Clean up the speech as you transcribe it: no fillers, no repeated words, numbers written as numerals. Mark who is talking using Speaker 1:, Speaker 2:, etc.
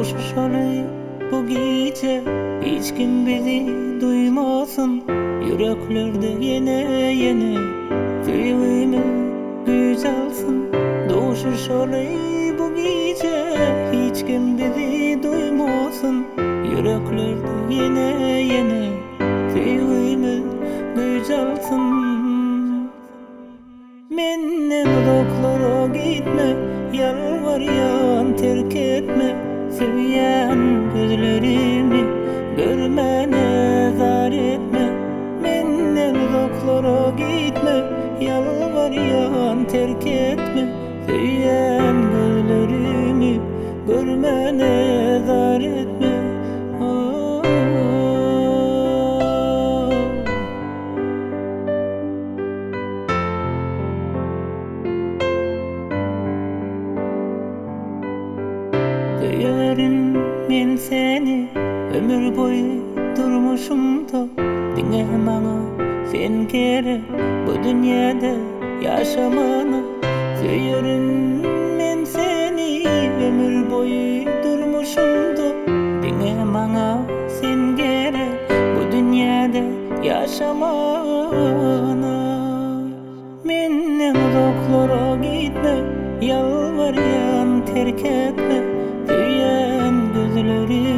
Speaker 1: Duşuşaly bu gije Hiç kim bizi duýmasyn Ýüreklerde ýene ýene Söýgimiz güýç alsyn Duşuşaly bu gije Hiç kim bizi duýmasyn Ýüreklerde ýene ýene Söýgimiz güýç alsyn. Menden uzaklara gitme, ýalbarýan terk etme, Söýýän gözlerimi görmäne zar etme. Menden uzaklara gitme, ýalbarýan terk etme, Söýýän gözlerimi görmäne zar etme. Söýerin men seni ömür boýy durmuşymda Diňe maňa sen gerek bu dünýäde ýaşamana Söýerin men seni ömür boýy durmuşymda Diňe maňa sen gerek bu dünýäde Ýaşamana Menden uzaklara gitme Ýalbarýan terk etme Söýen gözlerimi.